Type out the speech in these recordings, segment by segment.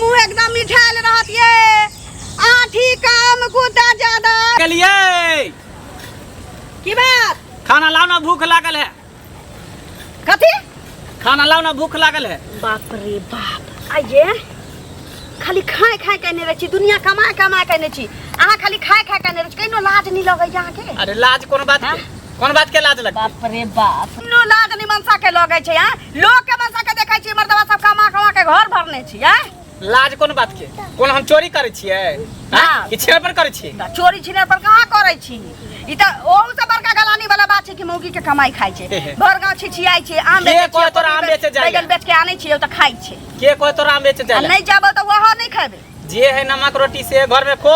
मुंह एकदम मिठायल रहत ये। आठी कम गुदा ज्यादा। गेलियै। की बात? खाना लाओ ना, भूख लागल है। कथी? खाना लाओ ना, भूख लागल है। बाप रे बाप, आइए खाली खाए खाए के ने रहै छी, दुनिया कमा कमा के ने छी, अहाँ खाली खाए खाए के ने रहै छी, कहिनो लाज नहीं लगै छै अहाँके? अरे लाज कोन बात के, कोन बात के लाज लगतै? बाप रे बाप, नो लाज नहीं मनसा के लगै छै। हाँ, लोग के मनसा के देखै छी मर्दवा सब कमा कमा के घर भरने छी। हाँ, लाज कोन बात के? कोन हम चोरी करै छियै? हाँ। कि छिनर पर करै छियै? तऽ चोरी छिनर पर कहाँ करै छी? ई तऽ ओहू से बड़का गलानी वाला बात छै कि मौगी के कमाई खाइ छै, भर गाँव छिछियाइ छै, आम के बेचै छियै, कहै तोरा आम बेचै जाइले? बैगन बेच के आनै छियै तऽ खाइ छै। के कहै तोरा आम बेचै आ जाइले? नहि जाबो तऽ ओहो नहि खेबै। जे है नमक रोटी से घर में खो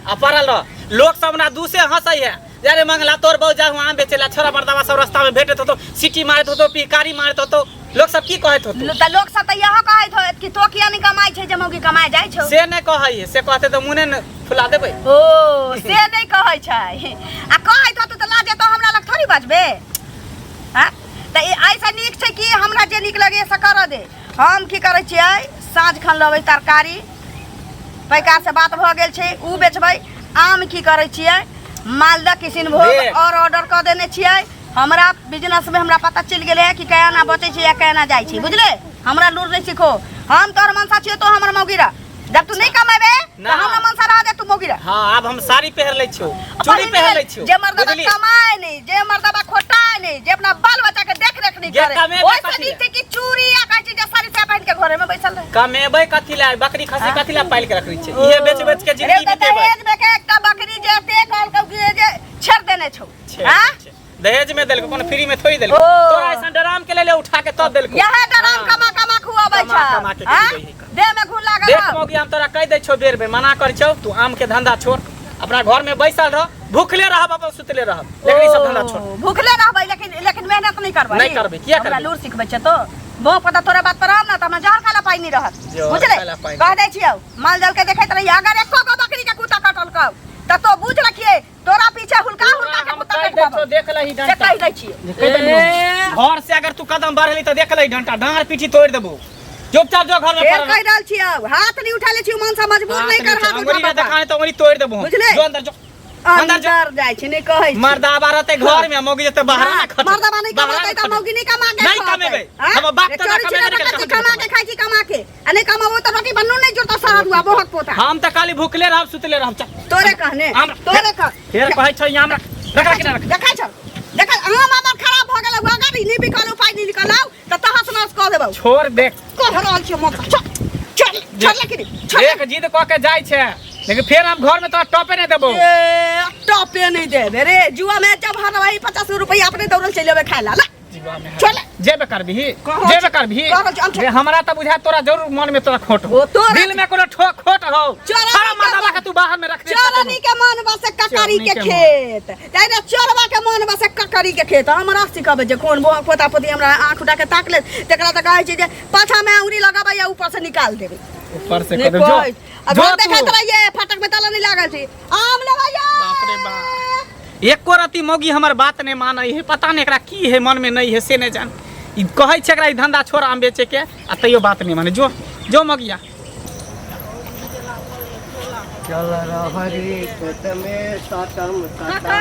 आ पड़ल रह। लोग सब ना दूसे हंसै है, अरे मंगला तोर बहु जा आम बेचे ला, छोरा मर्दावा सब रास्ता में भेटत होतो, सीटी मारत होतो, पिहकारी मारत होतो, लोग सब की कहत होतो? तऽ लोग सब तऽ इहो कहैत होत कि तो किया नहि कमाइ छै जे मौगी कमाइ जाइ छौ। से नहि कहै है, से कहते तऽ मुने ने फुला देबै। ओ से नहि कहै छै, आ कहैत होतो तऽ लाजे तो हमरा लग थोड़ी बजबे। हाँ, तऽ ई एहिसँ नीक छै कि हमरा जे नीक लगैए से करऽ दे। हम की करै छियै, साँझ खन लेबै तरकारी, पैकार से बात भऽ गेल छै, उ बेचबै। आम की करै छियै, मालदह किशनभोग देख। और ऑर्डर कऽ देने छियै। हमरा बिजनेस में हमरा पता चलि गेलै है कि केना बचै छै या केना जाइ छै, बुझले? हमरा लूर नहि सीखो, हम तोहर मनसा छियौ, तो हमर मौगी रह। जब तू नहीं कमेबे ना। तो हमरा मनसा रह दे, तू मौगी रह। हाँ, आब हम साड़ी पहिर लै छियौ, चूड़ी पहिर लै छियौ, जे मर्दबा बुझली? कमाए नहीं, जे मर्दबा खोटाए नहीं, जे अपना बाल बच्चा के देख रेख नहीं जे करे, कमेबे ओहि से कथी नीक छै कि चूड़ी या कहै छै जे साड़ी से पहिन के घरे में बैसल रहे। कमेबै कथी ला, बकरी खस्सी हाँ? कथी ला पालि के रखने छियै? इहे बेच बेच के रे जिंदगी तऽ बितेबै। दहेज में के एकटा बकरी जे एते कहलकौ कि जे छेड़ देने छौ। छेड़ हाँ? देने छै। दहेज में देलको, कोनो फ्री में थोड़ी देलको। ओ। तोरा ऐसा डराम के लेले उठा के तब देलको। यह डराम हाँ। कमा कमा खुआबै कमा छ। कमा के हाँ? खिबै है का। देह में घुन लागल देख हौ। मौगी, हम तोरा कहि दै छौ बेर बेर मना कर छौ, तू आम के धंधा छोड़, अपना घर में बैसल रह, भूखले रहब अपन सुतले रहब, लेकिन ई सब धंधा छोड़। ओ, भूखले रहबै लेकिन लेकिन मेहनत नहीं करबै। नहीं करबै, किया हमरा करबै? लूर सिखबै छै तो बहु पता तोरा बात पर रहब ना त हमरा जहर खाला पाइ नहीं रहत, जहर बुझले? खाय ला पाइ कह दै छियौ, माल जाल के देखैत रही, अगर एको गो बकरी के कुत्ता कटल कौ त तो बुझ रखिए तोरा पीछे हुलका हुलका के हम कुत्ता कहि कटि दै छौ, देबौ। देख लही से डंटा। कहि दै छियौ। कहि देलियौ। घर से अगर तू कदम बढ़ली तऽ देख लही डंटा, डाँड़ पीठी तोड़ि देबौ। चुपचाप जो घर में फेर पड़ल। कहि रहल छियौ, हाथ नहीं उठा ले छियौ, मन से मजबूर नहीं कर हाथ अंगुरी उठा में देखाने तऽ अंगुरी तोड़ि देबौ। बुझले? जो अंदर जो। अंदर जो। अंदर जाइ छी, नहीं कहै छी। मर्दाबा रहतै घर में, मौगी जेतै बाहर हाँ, ना खटे। मर्दाबा नहीं बाहर कमातै ना तऽ खटे। मौगी नहीं कमा के नहीं खुआतै। कमेबै। हाँ? हमर बाप तऽ चोरी कमेबे छिना नहि कथी केलकै, कमा के खाइ छी, कमा के। आ नहीं कमाबो तऽ रोटी बन्नू नहीं जुड़तौ सारा दुआ बोहक पोता। हम तऽ खाली भूखले रहब सुतले रहब। चल। तोरे कहने, हमरा- तोरे कह। फेर कहै छौ यहाँ हमरा रख रख रख। देखै छौ, देखै आम हमर खराब भऽ गेल, अगर ई नहि बिकल उपाय नहि निकलौ तऽ तहस नहस कऽ देबौ। छोड़ देख। कह रहल छियौ मौका। चल, चल, चल लेकिन, चल। एक जिद कऽ के जाइ छै, लेकिन फेर हम घर में तोरा टपे नहीं देबौ। ए, टपे नहीं देबे रे, जुआ में जब हरवाई 50 रुपया अपने दौड़ल चलि अबै खाय ला। ला। जुआ में चल। जेबे करबिही, कहाँ जेबे छी? करबिही। कहाँ छी? हम रे, हमरा तऽ बुझा तोरा जरूर मन में तोरा खोट हो। ओ, तोरा दिल में कोनो ठो खोट हो। चोरनी सारा के मर्दावा मन- के तू बाहर में रख दे। चोरनी के मन बसे ककरी चोरनी के के मन। खेत, तैने चोरवा के मन बसे ककरी के खेत। हमरा सिखबै जे कोन बोआ पोता पोती हमरा आँख उठा के ताक ले, तकरा तऽ कहै छै जे पाछा में अंगुरी लगाबै या ऊपर से निकाल देबै। ऊपर से नहि कर दे, जो। कहै। आ जो घर तू। देखैत रहिए, फाटक में ताला नहि लागल छै। आम लेबै ये। बाप रे बाप, एको रति मौगी हमर बात नहि मानै है, पता नहि एकरा की है मन में नहि है से नहि जान। ई कहै छै एकरा ई धंधा छोड़ आम बेचे के, आ तैयो बात नहि माने। जो जो मगिया। चल रहरी खेत में सटम सटा।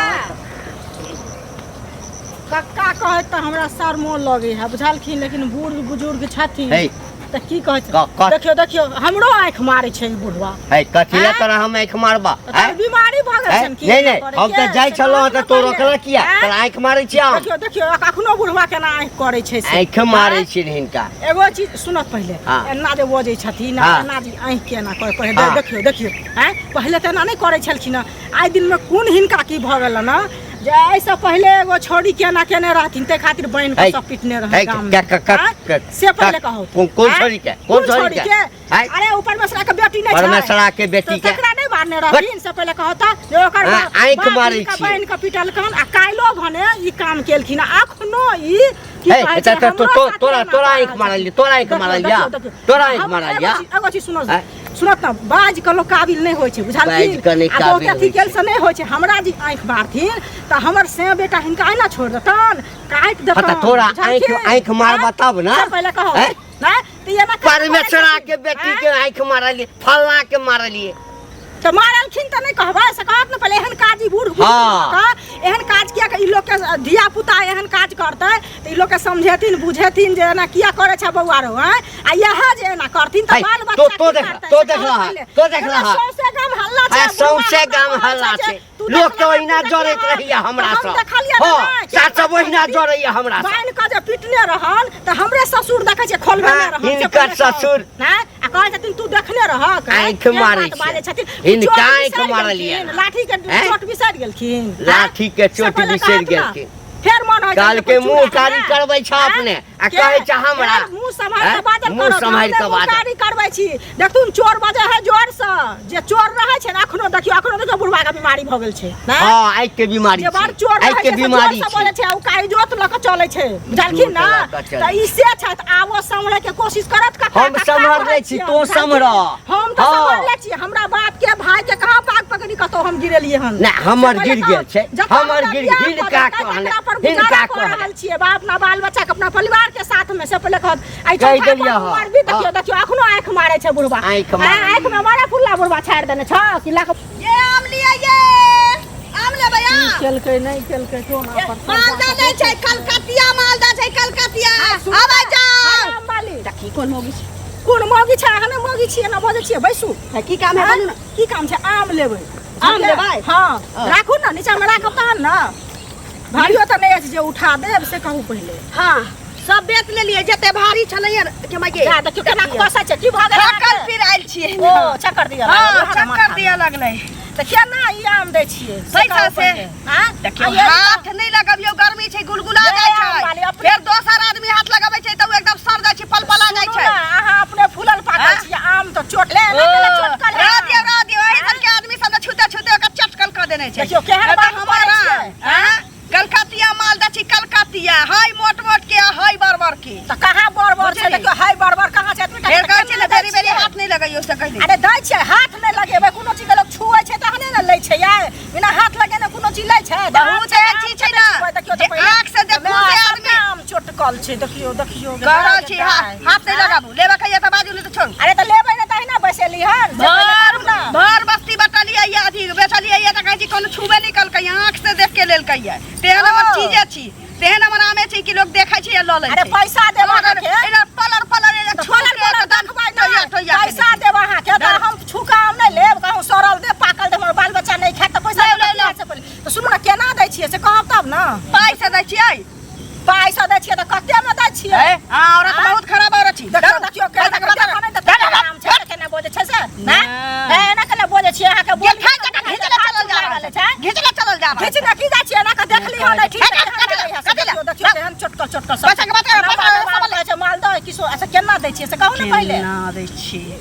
कक्का कहै तऽ हमरा शर्मो लगै है, बुझलखिन, लेकिन बूढ़ बुजुर्ग छथिन हे। तऽ की कहै छै? क- देखियौ देखियौ, हमरो आँखि मारै छै ई बुढ़वा। हे, कथी लए आँय? तोरा हम आँखि मारबा? तऽ तोहर आँय? बीमारी भऽ गेल आँय? छनि की? नहि नहि, करे हम तऽ के? जाइ से छलहुँ कहू तऽ ने तों पहिले। रोकला किया? आँय? तोरा आँखि मारै छियै हम? देखियौ देखियौ, अखनो बुढ़वा केना आँखि करै छै से। आँखि मारै आँय? छियनि हिनका। एगो चीज सुनत पहिले, हाँ। एना जे बजै छथिन, हाँ। एना जे आँखि के एना करे पहिले। हाँ। देखियौ देखियौ, आँय, पहिले तऽ एना नहि करै छलखिन हँ, आइ दिनमे कोन हिनका की भऽ गेलनि हँ जे एहिसँ पहिले एगो छौड़ी केना केने रहथिन, ताहि खातिर बनि कऽ है, सब पिटने रहै है, गाममे। क- क- क- आँय? क- से पहिले क- कहू। कोन- कोन आँय? छौड़ी के? कोन छौड़ी के? आँय? अरे ऊपर मिश्रा के बेटी नहि छै? परमेश्वरा के बेटी तऽ के। तकरा नहि मारने रहथिन से पहिले कहू तऽ, जे ओकर हाँ, आँखि बाप मारै हिनका छियै। बहिन के पिटलकन आ काल्हिो भने ई काम केलखिन, आ अखनो ई की हे, कहै छै, तऽ- तऽ- हमरो तो- साथे तोरा एना तोरा कऽ आँखि रहल मारल छै। तोरा आँखि देखियौ, मारल देखियौ, या देखियौ। तोरा आँखि हम मारल एगो या चीज- एगो चीज सुनू, आँय? सुनत ने, बाज के लोक काबिल नहि होइ छै, बुझलखिन? बाजि कऽ नहि आ बहुत काबिल अथी होइ केल छै। से नहि होइ छै। हमरा जे आँखि मारथिन तऽ हमर से बेटा हिनका एना छोड़ि देतन, काटि हाँ, देतन, तऽ तोरा आँखि बुझलखिन? आँखि मारबा आँय? तब ने से पहिले कहू आँय? नहि तऽ एना केना करै परमेश्वरा छथिन? के बेटी आँय? के आँखि मारलियै, फलना के मारलियै। तऽ मारलखिन तऽ नहि कहबै से कहत ने पहिले एहन काज ई बूढ़ बुजुर्ग के एहन काज किया ई लोक के धिया पुता एहन काज करतै तऽ ई लोक के समझेथिन बुझेथिन जे एना किया करै छै बौआ रौ आँय आ इएह जे एना करथिन तऽ है, बाल तो बच्चा तो की देख करतै तो से देखला कहत हा, पहिले। तो देखला हा। सौंसे गाम हल्ला छै आ बुढ़वा सौंसे हमरा गाम कहै हल्ला जे छै। तू लोक तऽ देखला ओहिना तू जरैत देखला रहैया हमरा हम सँ। देखलियै हँ, ने, सात सब ओहिना छथिन। जरैया हमरा सँ। बान्हि कऽ जे पिटने रहल तऽ हमरे ससुर देखै छियै खोलबेने हँ, रहल से हिनकर पहिले कहू। ससुर। हँ, आ कहै छथिन तू देखने रहक हँ? आँखि केहन मारै बात बाजै छियै। छथिन हिनका चोट आँखि बिसरि मारलियै। गेलखिन, लाठी के हैं? चोट बिसरि गेलखिन हँ? लाठी के से चोट पहिले बिसरि कहत ने। गेलखिन। फेर मन होइ छै काल जे के कोइ मुँह चूड़ा कारी हमरा। करबै छह हँ? अपने आ के? कहै छह हमरा। फेर मुँह सम्हारि हैं? कऽ बाजल मुँह करब, सम्हारि हम कऽ नहि मुँह बाजल। कारी करबै छी देखथुन चोर बजै है जोर से जे चोर रहै छै ने अखनो देखियौ अखनो देखियौ बुढ़वा के बीमारी भऽ गेल छै नहि? हँ आँखि के बीमारी जे बड़ छै चोर रहै आँखि के छै से बीमारी जोर से छै बोलै छै आ ओ कागजोत लऽ कऽ चलै छै बुझलखिन जोत ने लऽ कऽ चलै तऽ ई से छथि आब ओ सम्हरै के कोशिश करत कक्का हम कक्का सम्हरले कहै छी, छियै, तों बुझलखिन? सम्हरह। हम तऽ हँ। सम्हरले छी हमरा बाप के भाई के कहाँ पाग पकड़ी कतौ हम गिरेलियै हन नहि, हमर से पहिले गिर कहू, गेल छै। जतऽ हमर हमरा गिर- बियाह हिनका कऽ देलकै, कहने- तकरा पर हिनका गुजारा कऽ कहने। रहल छियै बाप अपना बाल बच्चा के अपना परिवार के साथ में से पहिले कहत आइ कहि चौथा देलियै पर हँ। उमर भी देखियौ हँ। देखियौ अखनो आँखि मारै छै बुढ़बा आँखि मारै। आँखि में मारे फुल्ला बुढ़बा छाड़ि देने छ कि लाख ये आम लिअ ये आम लेबै आम केलकै नहि केलकै टोना पर मालदा नहि छै कलकतिया मालदा छै कलकतिया आबै जाउ आम वाली देखी कोन मौगी छै कोन मौगी छै अहाँ नहि मौगी छियै ना बजै छियै बैसू है, की काम है बोलू ने की काम छै आम लेबै आम लेबै? हँ राखू ने नीचामे राखब तहन ने भारियो तऽ नहि अछि जे उठा देब से कहू पहिले हाँ सब बेच लेलियै जते भारी छलैया के माय जा देखियौ केना खसै छै की भऽ गेल चक्कर अहाँके? फिर आयल छियै ओ चक्कर दिअ हाँ लागल, चक्कर माथा मे। दिअ लगलै तऽ केना ई आम दै छियै से पैसा कहू से। पहिले। आँ? देखियौ आ ये हाथ नहि लगबियौ गर्मी छै गुलगुला ये जाइ आम छै वाली अपने- फेर दोसर आदमी हाथ लगबै छै तऽ ओ एकदम सड़ जाइ छै पलपला जाइ सुनू छै ने, अहाँ अपने फूलल पाकल आँ? छियै आम तऽ चोट ले एना केना चोटकल है रह दियौ रह दियौ एहि सबके आदमी सब ने छूते छूते ओकर चटकल कऽ देने छै देखियौ, केहन नहि तऽ बात हमर करै छियै, आँ? कलकतिया मालदा छी कलकतिया हाय मोट मोट के आ हाय बड़ बड़ के तऽ कहाँ बड़ बड़ छै बुझलियै? देखियौ हाय बड़ बड़ कहाँ छै एतबी टा फेर तऽ कहै छै केना ने दै बेरी बेरी छियै? हाथ नहि लगैयौ से कहि दै अरे दै छियै हाथ नहि लगेबै कोनो चीज के लोक छुए छै तहने ने लै छै यार बिना हाथ लगेने कोनो चीज लै छै बहुत एहन चीज छै ने, देखियौ जे आँख से देखू से आदमी- आम चोटकल छै देखियौ देखियौ कह रहल छी हाथ हाथ नहि लगाबू लेबऽ के तऽ बाजू नहि तऽ छोड़ू अरे तऽ लेबै ने तहिना बैसेली हन से पहिले भर करू ने भर बस्ती बटलियै या अथी बेचलियै या तऽ कहै छी कोनो छुबे नहि कलकै आँख से देख के लेलकै या तेहन हमर ओ। चीजे छी तेहन हमर आमे छी कि लोक देखै छै या लऽ लै अरे छै पैसा देब अहाँके एना पलर पलर एना तऽ छू पलर के पलर एकदम देखबै टोइया ने टोइया के पैसा देब अहाँके तऽ हम छुका आम नहि लेब कहूँ सड़ल देब पाकल देब हमर बाल बच्चा नहि खायत तऽ पैसा ले, ले, ले। से पहिले तऽ सुनू ने केना दै छियै से कहब तब ने पाइ से दै छियै पाइ से दै छियै तऽ कतेमे दै छियै ए, अहाँ औरत बहुत खराब औरत छी देखियौ देखियौ केना पैसा के बात देखो नहि तऽ केना आम छै केना बजै छै से नहि ए एना केना बजै छियै अहाँके गेल बोल खाइ जकाँ घिचले चलल जा रहल छै घिचले चलल जा रहल छै घिचने की जाइ छियै एना कऽ देखली हन ठीक हे, कथी ले, कथी ले? देखियौ देखियौ केहन चोटकल चोटकल सब पैसा के बात करू, पैसा के माल दै छै मालदह की सो अच्छा केना दै छियै से कहू ने पहिले केना दै छियै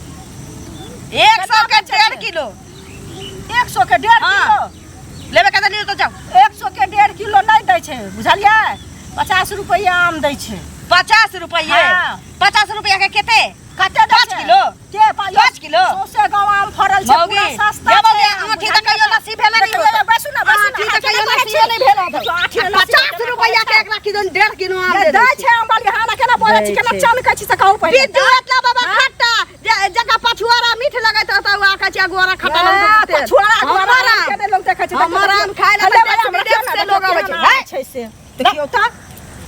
100 के 1.5 किलो 100 के 1.5 हाँ। किलो लेबे के तऽ लियौ तऽ जाउ 100 के 1.5 किलो नहि दै छै बुझलियै 50 रुपैआ आम दै छै 50 रुपैआ हाँ। 50 रुपैआ के कते कते दै 5 छै? किलो के 5 किलो सौंसे गाँव आम फड़ल छै मौगी, पूरा सस्ता ये मौगी, छै आम, आँठी तऽ कहियो नसीब भेलै नहि देखियौ, होतै। बैसू ने बैसू आँठी ने तऽ कहियो केना नसीबे नहि भेल होतै। देखियौ, आँठी नसीब 50 केना रुपैआ के एकरा किदन 1.5 किलो आम ये दे दै दै छै आम वाली हाँ ना केना बोलै छी दै केना छै। चमकै छी से कहू पहिले बिज्जू एतना बाबा खट्टा जे जकरा पछुआरा मीठ लगैत रहतौ ओ आकै छै अगुआरा खट्टा लगैत रहतौ। पछुआरा हमर अगुआरा आम के नहि लोक देखै छै हमर आम खाय लए देखियौ, तऽ देश हमरा विदेश से लोग अबै छै। केना है? छै से देखियौ तऽ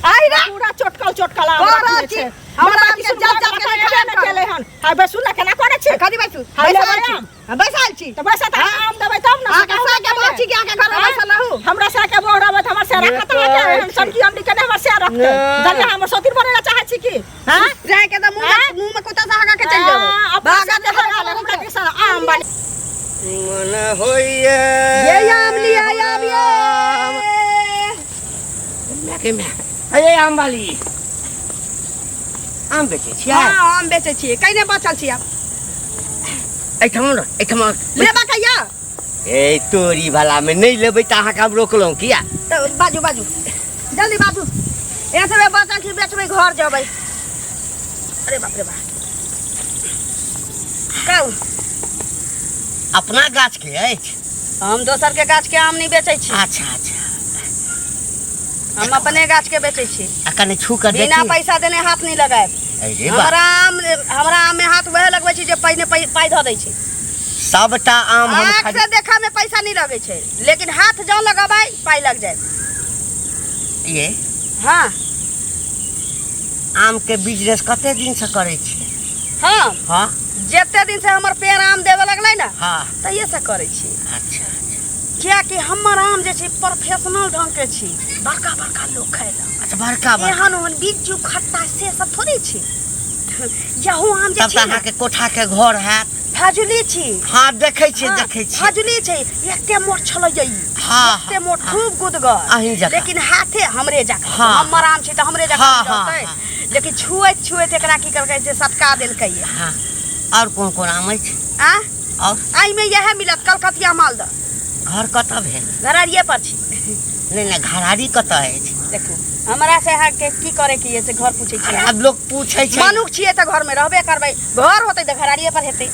आइ रे पूरा चोटकल चोटकल आम बड़ा रखने छी। छै हमरा हमरा आम के किछु जब जब के खेबे नहि केलै हन हाय बैसू ने केना करै छी कथी बैसू हाय बैसल लेबै छी आम। हम बैसल छी तऽ बैसा तऽ आम देबै तब ने अहाँके साग के बात छी कि अहाँके घरमे बैसल रहू हमरा साग के बोह रहबै तऽ हमर से रखत अहाँके एहन सनकी हमनी के नहि हमर से रखतै बुझलियै हमर सौतीन बनै लए चाहै छी की हाँ जाय के तऽ मुंह में मुंह में कुत्ता से हगा के चलि जाओ भागा भागा दे हगा ले हमरा के सारा आम वाली मन होइए ये आम लिया आम ये माय के माय अरे आम वाली आम बेचै छियै हाँ आम बेचै छियै कइने बचल छी आब एहिठाम ने एहिठाम लेबा कहिया ए तोरी भलामे नहि लेबै तऽ अहाँके हम रोकलहुँ किया तऽ बाजू बाजू जल्दी बाजू एतबे बचल छी बेचबै घर जेबै अरे बाप रे बाप कहू अपना गाछके अछि हम दोसर के गाछ के आम नहि बेचै छी अच्छा अच्छा हम अपने गाछ के बेचै छी आ कने छू कऽ बिना देखी पैसा देने हाथ नहीं लगायब अरे बा हमरा आम, हमरा आम में हाथ वएह लगबै छै जे पहिने पाइ धऽ दै छै। सबटा आम हम आँख से देखा में पैसा नहीं लगै छै, लेकिन हाथ जँ लगबै पाइ लग जाए। ये हाँ। आम के बिजनेस कते दिन से करै छी? हाँ। हाँ। जते दिन से हमर पेड़ आम देबे लगलै ने, हाँ, तहिये से करै छी। अच्छा अच्छा। कियाकि हमर आम जे छै प्रोफेशनल ढंग के छी, बड़का बड़का लोक खाइला। अच्छा, बड़का बड़का। एहन ओहन बिज्जू खट्टा से सब थोड़े छी। यहू आम जे तब छी तऽ ने, अहाँके कोठा के घर हैत। फजुली छी। हाँ, देखै छियै। हाँ, देखै छियै। फजुली छै, एते मोट छलै ई। हाँ, एते मोट, खूब गुदगर। अहीं जकाँ। लेकिन हाथे हमरे जकाँ। हाँ। हमर आम छै तऽ हमरे जकाँ हाँ, ने हाँ, रहतै। हाँ। लेकिन छुएत छुएत एकरा की केलकै से सटका देलकै। हाँ, आओर कोन कोन आम अछि? आ आओर एहिमे इएह मिलत, कलकतिया, मालदह। घर कतऽ भेल? घरारिये पर छी। नहि नहि, घरारी कतऽ अछि? देखू, हमरा से अहाँके की करे के ये से घर पूछै छियै? आब लोक पूछै छै। मनुख छियै तऽ घरमे रहबे करबै, घर होतै तऽ घरारिये पर हेतै।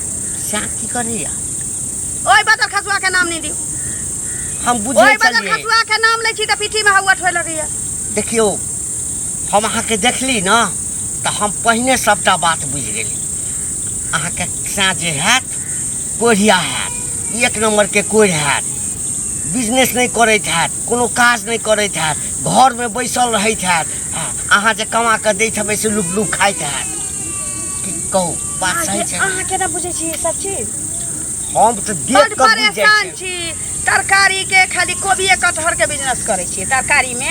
सएह की करैया? ओहि बदर खसुआ के नाम नहि दियौ। हम बुझै ओहि बदर छलियै। खसुआ के नाम लै छी तऽ पीठी मे हौआ ठोए लगैया। देखियौ, हम अहाँके देखली ने तऽ हम पहिने सबटा बात बुझि गेली। अहाँके साँ जे हैत कोढ़िया हैत, एक नम्बरके कोढ़ि हैत, बिजनेस नहि करैत हैत, कोनो काज नहि करैत हैत, घरमे बैसल रहैत हैत, अहाँ जे कमा कऽ दैत हेबै से लुप लुप खाइत हैत। की कहू, बात सही छै? अहाँ केना बुझै छी ई सब चीज? हम तऽ देख बड कऽ बुझि जाइ परेशान छी। छी। तरकारी के खाली कोबिये कटहर के बिजनेस करै छियै तरकारी मे,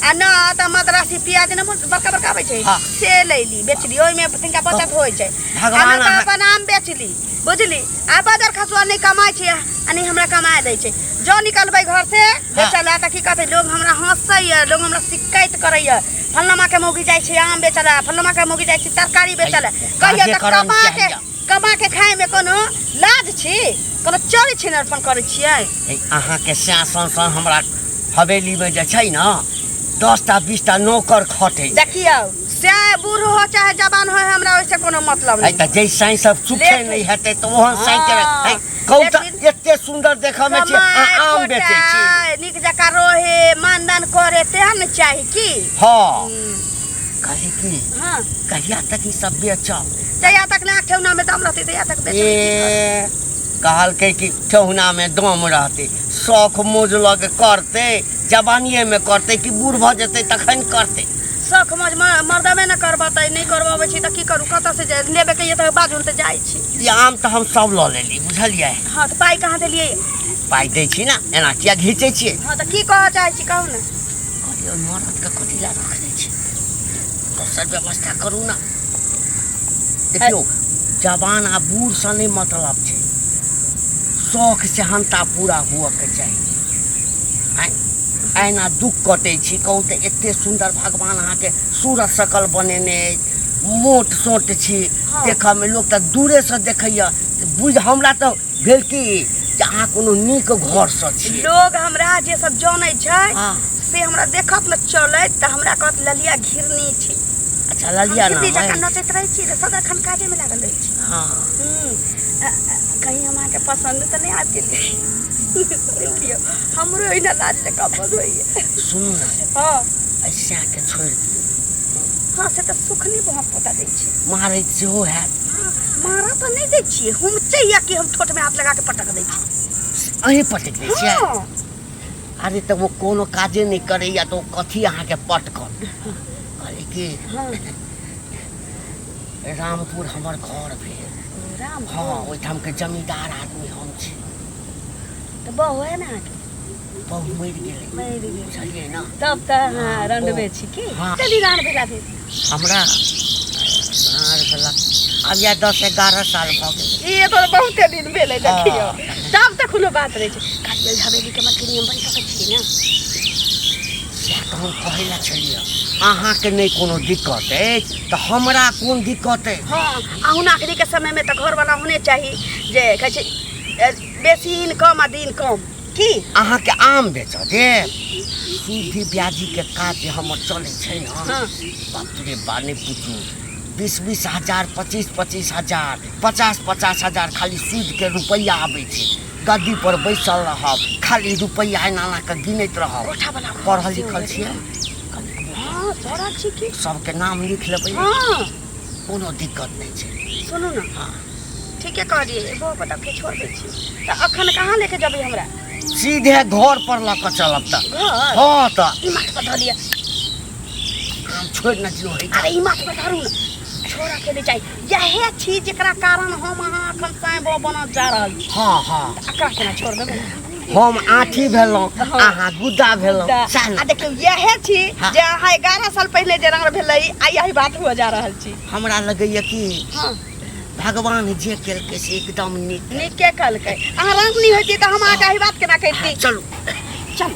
आ न तऽ मद्रासी प्याज ने बड़का बड़का आबै छै, हाँ। से लैली बेचली, ओहिमे तनिका बचत होइ छै। भगवान आ नहि तऽ अहाँ- अपन आम बेचली, बुझली? आ बदर खसुआ नहि कमाइ छै आ नहि हमरा कमाए दै छै। जँ निकलबै घर से बेचऽ लए तऽ की कहतै लोग? हमरा हँसैया लोग, हमरा शिकायत करैया, फल्लामा के मौगी जाइ छै आम बेचऽ लए, फल्लामा के मौगी जाइ छै तरकारी बेचऽ लए। कहिया काजे तऽ करम कमा के चाहिए। कमा के खाय में कोनो लाज छी? कोनो चोरी छिनरपन करै छियै? हे, अहाँके सैं सन सन हमरा हवेलीमे जे छै ने 10टा 20टा नौकर खटै छै। देखियौ, से बूढ़ हो चाहे जवान हो, हमरा ओहिसे कोनो मतलब है नहीं। तऽ जै साँइ सब सुखे लेकिन- नहि हेतै तऽ ओहन साँइ के हाँ, है, कहू तऽ लेकिन- एते सुन्दर देखऽ मे छी, अहाँ कमाए आम बेचै छी। खोटाए, नीक जकाँ रहे, मानदान करे, तेहन ने चाही की। हँ, कहली की, हाँ। कहिया तक ई सब बेचब? जहिया तक नाक ठेहुना में दम रहतै तहिया तक बेचबै, की करबै? ए, कहलकै कि ठेहुना मे दम रहतै, शौख मौज लग करतै, जवानिये मे करतै कि बूढ़ भऽ जेतै तखन करतै? शौख मौज मर्दमे ने करबतै, नहि करबबै छी तऽ की करू? कतऽ से लेबे के ये तऽ बाजू ने तऽ जाइ छी। ई आम तऽ हम सब लऽ लेली, बुझलियै? हाँ, तऽ पाइ कहाँ देलियै? पाइ दै छी ने, एना किया घीचै छियै? हाँ, तऽ की कहऽ चाहै छी, कहू ने। कहलियै, ओहि मरदके कथी लए रखने छी? दोसर व्यवस्था करू ने। देखियौ, जवान आ बूढ़सँ नहि मतलब छै, शौख सेहनता पूरा हुअके चाही। आँय, एना दुःख कटै छी? कहू तऽ, एते सुन्दर भगवान अहाँके सूरत शकल बनेने अछि, मोट सोट छी। हाँ। देखऽमे लोक तऽ दूरेसँ देखैया बुझ। हमरा तऽ भेल कि जे अहाँ कोनो नीक घरसँ छी। लोग हमरा जे सब जनै छै, हाँ। से हमरा देखत ने चलैत तऽ हमरा कहत ललिया घिरनी छी। अच्छा, ललिया हम नाम घिरनी जकाँ अछि? नचैत रहै छी, सदाखन काजेमे लागल रहै छी। हँ। कहीं हम अहाँके पसन्द तऽ नहि आबि गेलै? देखियौ, हमरो एहिना लाज जकाँ बड होइए। सुनू ने। हँ। एहि सएहके छोड़ि दियौ। हँ, से तऽ सुख नहि बहुत पोता दै छै। मारैत सेहो हैत। हँ, मारऽ तऽ नहि दै छियै, हुमचैया कि हम ठोठमे हाथ लगा के पटक दै छी। अहीं पटकि दै छियै? हँ। अरे, तऽ ओ कोनो काजे नहि करैया तऽ ओ कथी अहाँके पटकत? कहली कि हँ। रामपुर हमर घर भेल। राम? हँ, ओहिठामके जमींदार आदमी हम छी। तऽ बहु है ने अहाँके? बहु मरि गेलै। मरि गेलै। बुझलियै ने? तब तऽ अहाँ हँ, रंडवे छी की? हँ। कते दिन भेला भेल? हमरा आर भेला आब इएह 10-11 साल भऽ गेलै। ई तऽ बहुते दिन भेलै। देखियौ, हँ। तब तऽ कोनो बात नहि छै। कहलियै, हवेलीके मलकिनी हम बनि सकै छियै ने? सएह तऽ हम कहै लए छलियै, अहाँके नहि कोनो दिक्कत अछि तऽ हमरा कोन दिक्कत अछि? हँ, आ अखनीके समयमे तऽ घरवाला होने चाही जे कहै छै बेसी इनकम आ दिन कम की। अहाँके आम बेचऽ देब? सूदी ब्याजीके काज जे हमर चलै छै ने, बाप रे बा, नहि पूछू, 20-20 हजार, 25-25 हजार, 50-50 हजार खाली सूदके रुपैआ आबै छै। गद्दी पर बैसल रहब, खाली रुपैआ एना एना कऽ गिनैत रहब। कोठावला घर पढ़ल सेहो लिखल हेतै। छियै? हँ, पढ़ल छी की। सबके नाम लिख लेबै? हँ। कोनो दिक्कत नहि छै। सुनू ने। हँ। ठीके कहलियै, एगो पता के छोड़ दै छी तऽ अखन कहाँ लेके जेबै हमरा? सीधे घर पर लऽ कऽ चलब तऽ। घर? हँ तऽ। ई माथ पर धऽ लिअ। आम छोड़ि ने दियौ है। अरे ई माथ पर धरू ने, छोड़ा के नहि चाही। इएह छी जेकरा कारण हम अहाँ अखन साँय बौ बनल जा रहल छी। हँ हँ। तऽ एकरा केना छोड़ देबै? हम आँठी भेलहुँ, हँ। अहाँ गुद्दा भेलहुँ। सएह ने? आ देखियौ इएह छी हँ। जे अहाँ 11 साल पहिले जे रंग भेलै आ यही बात हुआ जा रहल छी। हमरा लगैया कि हँ। भगवान जे केलकै से एकदम नीक। नीके कहलकै। अहाँ रंग नहि होइती तऽ हम अहाँके एहि बात केना कहिती? चलू। चलू।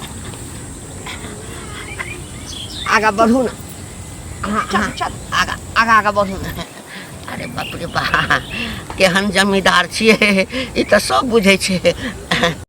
आगाँ बढ़ू ने अहाँ। चलू। अहाँ चलू। आगाँ आगाँ आगाँ बढ़ू ने। अरे बाप रे बा, केहन जमींदार छियै ई, तऽ सब बुझै छै।